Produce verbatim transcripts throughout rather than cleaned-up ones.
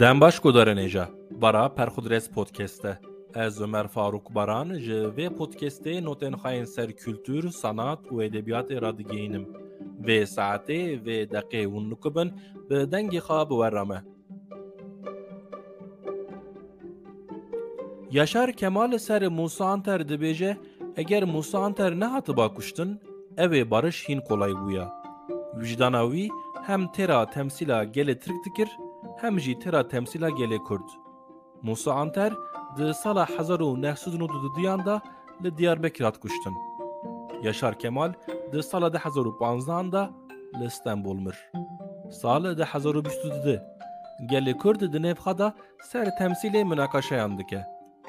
Dem baş guhdarên hêja. Bara Perxudres Podcast e. Ez Ömer Faruk Baran ji vê podcastê notên xwe yên ser kultur, sanat û edebiyatê radigihînim. Vê saetê, vê deqê hûn nikubin, bi dengê xwe bi we re me. Yaşar Kemal li ser Musa Anter dibêje, eger Musa Anter nehatiba kuştin, ew ê bariş hîn kolay bûya. Wijdana wî hem têra temsîla gelê Tirk dikir, hem jî têra temsîla gelê Kurd. Musa Anter di sala hezar û neh sed û nod û duduyan de li Diyarbekir hat kuştin. Yaşar Kemal di sala du hezar û panzdehan de li Stenbol mir. Sal du hezar û bîst û du. Gelê Kurd di nêv xwe de ser temsîlê minakaşeyan dike.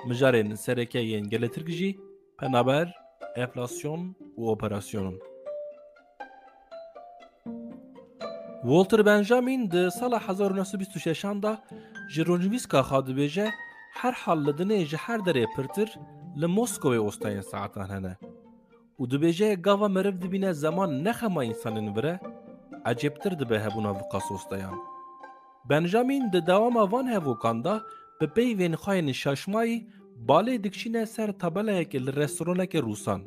Mijarên sereke yên gelê Tirk jî penaber, enflasyon û operasyon in. Walter Benjamin di sala hezar û neh sed û bîst û şeşan de ji rojnivîska xwe dibêje, herhal li dinê ji her derê pirtir li Moskowê ostayên saetan hene. Û dibêje, gava meriv dibîne zeman ne xema însanên vir e, ecêbtir dibe hebûna viqas ostayan. Benjamin di dewama van hevokan de bi peyvên xwe yên şaşmayî balê dikişîne ser tabelayek li restoraneke rûsan.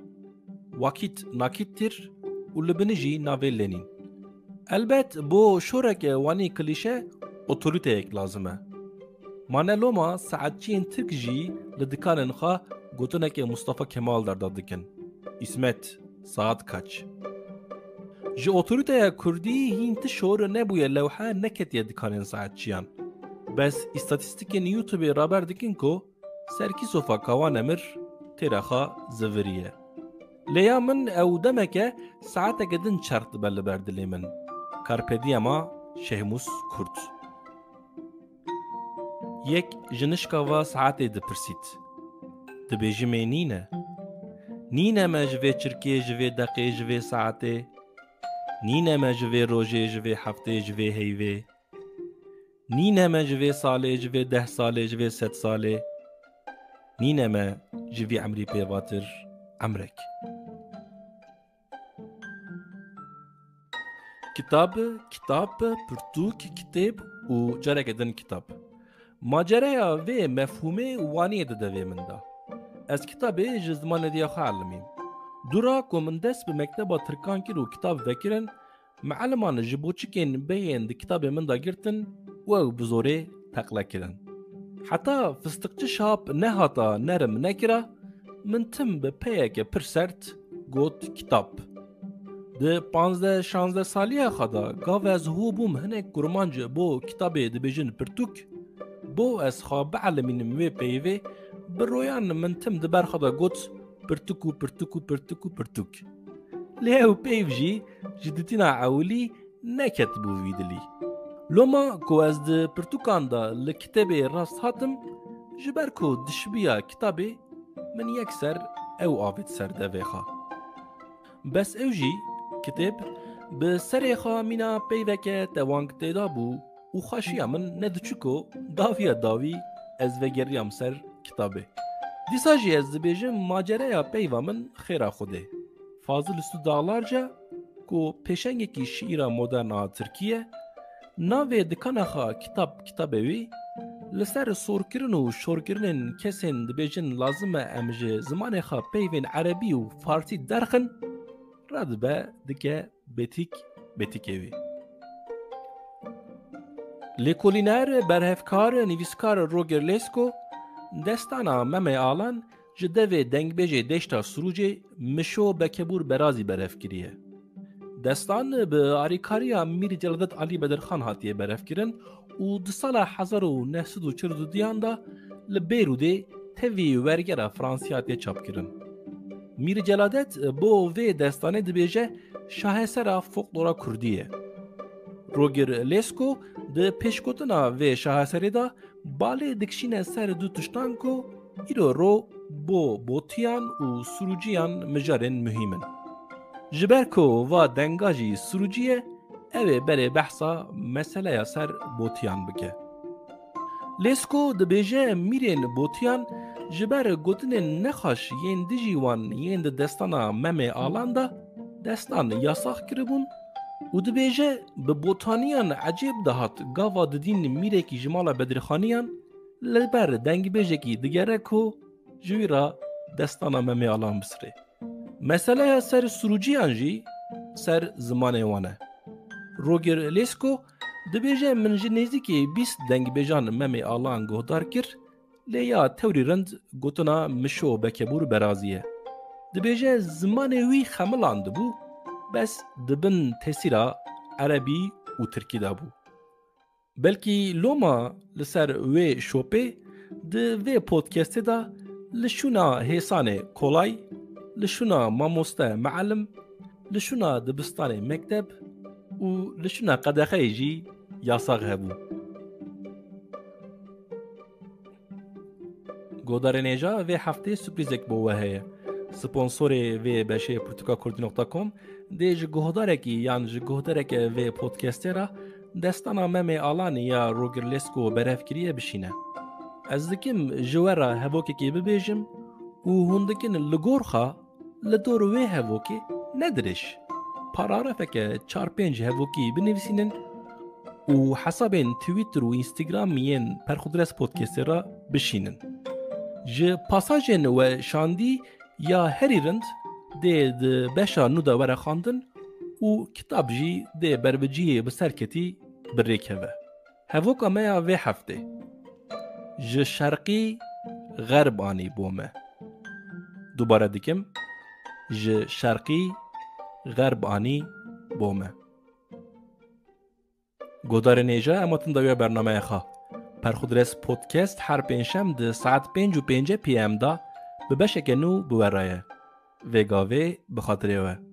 Wakît nakîttir û li binî jî navê Lenîn. Elbet bo şoreke wanî klîşe otorîteyek lazim e. Ma ne loma saetçiyên Tirk jî li dikanên xwe gotineke Mustafa Kemal derda dikin. Îsmet, saat kaç? Ji otorîteya Kurdî hîn ti şor nebûye lewhe neketiye dikanên saetçiyan. Bes îstatîstîkên YouTubeê raber dikin ku serkîsofa kawan emir têra xwe ziviriye. Lê ya min ew demeke saeteke din çerx dibe li ber dilê min. Carpe diem a Şehmûs Kurt. Yek ji nişka va saetê dipirsît. Dibêjimê nîne. Nîne me ji vê çirkê, ji vê deqê, ji vê saetê. Nîne me ji vê rojê, ji vê heftê, ji vê heyvê. Nîne me ji vê salê, ji vê deh salê, ji vê sed salê. Nîne me ji vî emrî pêvatir emrek. Kitab, kitap, pirtûk, kitêb û careke din kitab. Macereya vê mefhûmê waniyê di devê min de. Ez kitabê ji zimanê diya xwe elimîm. Dûra ku min dest bi mekteba tirkan kir û kitab vekirin, mieliman ji boçikên bêyên di kitabê min de girtin û ew bi zorê teqle kirin. Heta fistiqçi şap nehata nerim nekira, min tim bi peyeke pir sert got, kitab. Di panzdeh şanzdeh saliya xwe de, gav ez hû bûm hinek kurmanc bo kitabê dibêjin pirtûk, bo ez xwe bielimînim wê peyvê, bi royan min tim di ber xwe de got, pirtûk û pirtûk û pirtûk û pirtûk. Lê ew peyv jî ji dîtina ewilî neketibû vî dilî. Loma ku ez di pirtûkan de li kitêbê rast hatim, ji ber ku dişibiya kitabê, min yekser ew avêt ser devê xwe. Bes ew jî, kitêb, bi serê xwe mîna peyveke tewang têda bû û xweşiya min ne diçûk o, dawiya dawî ez vegeriyam ser kitabê. Dîsa jî ez dibêjim macereya peyva min xêra Xwedê. Fazil Üstü Dağlarca, ku pêşengekî şiîra modern a tirkî ye, navê dikana xwe Kitab Kitabê wî, li ser sorkirin û şorkirinên kesên dibêjin lazim e em ji zimanê xwe peyvên erebî û farsî derxin, radibe dike bêtîk bêtîkê wî. Lêkolîner, berhevkar, nivîskar Roger Lesko, destana Memê Alan ji devê dengbêjê Deşta Sirûcê Mişo Bekebûr Berazî berev kiriye. Destan bi arîkariya Mîr Celadet Alî Bedirxan hatiye berevkirin û di sala hezar û neh sed û çil û duyan de li Bêrûdê tevî wergera Fransî hatiye çapkirin. Mîr Celadet bo vê destanê dibêje şahesera folklora kurdî ye. Roger Lesko di pêşgotina vê şaheserê de balê dikişîne ser du tiştan ku îro ro bo botiyan û sirûciyan mijarên muhîm in. Ji ber ku va denga jî sirûcî ye, ew ê berê behsa meseleya ser botiyan bike. Lesko dibêje mîrên botiyan ji ber gotinên nexweş yên dijî wan yên di destana Memê Alan de destan yasax kiribûn Û dibêje, bi botaniyan ecêb dihat gava didîn mîrekî ji mala Bedirxaniyan li ber dengbêjekî digere ku ji wî re destana Memê Alan bisirê. Meseleya ser sirûciyan jî ser zimanê wan e. Roger Lesko dibêje, min ji nêzîkî bîst dengbêjan Memê Alan guhdar kir, lê ya tewrî rind gotina Mişo Bekebûr beraziye. Dibêje, zimanê wî xemilandibû, bes di bin tesîra erebî û tirkî de bû. Belkî loma li ser wê şopê di vê podcastê de li şûna hêsanê kolay, li şûna mamoste meelim, li şûna dibistanê mekteb û li şûna qedexeyê jî yasax hebû. Godarên hêja, vê heftê surprîzek bo we heye. Sponsorê vê beşê pirtûka kurdî nokta com dê ji guhdarekî yan ji guhdareke vê podcastê re destana Memê Alanî ya Roger Lesko berev kiriye bişîne. Ez dikim ji we re hevokekê bibêjim û hûn dikin li gor xwe li dor wê hevokê ne dirêj. Paragrafeke çar pênc hevokî binivîsînin û hesabên Twitter û Instagram yên Perxudres Podcastê re bişînin. Ji pasajên we şandî ya herî rind dê di beşa nû de were xwendin û kitab jî dê berbiciyê bi ser ketî bi rê keve. Hevoka me ya vê heftê: Ji şerqî xerb anî bo me. Dubare dikim, ji şerqî xerb anî bo me. Godarên hêja, em hatin dawiya bernameya xwe. Perxudres Podcast her pêncşem di saet pênc û pênc P M de bi beşeke nû bi we re ye. Vê gavê bi xatirê we.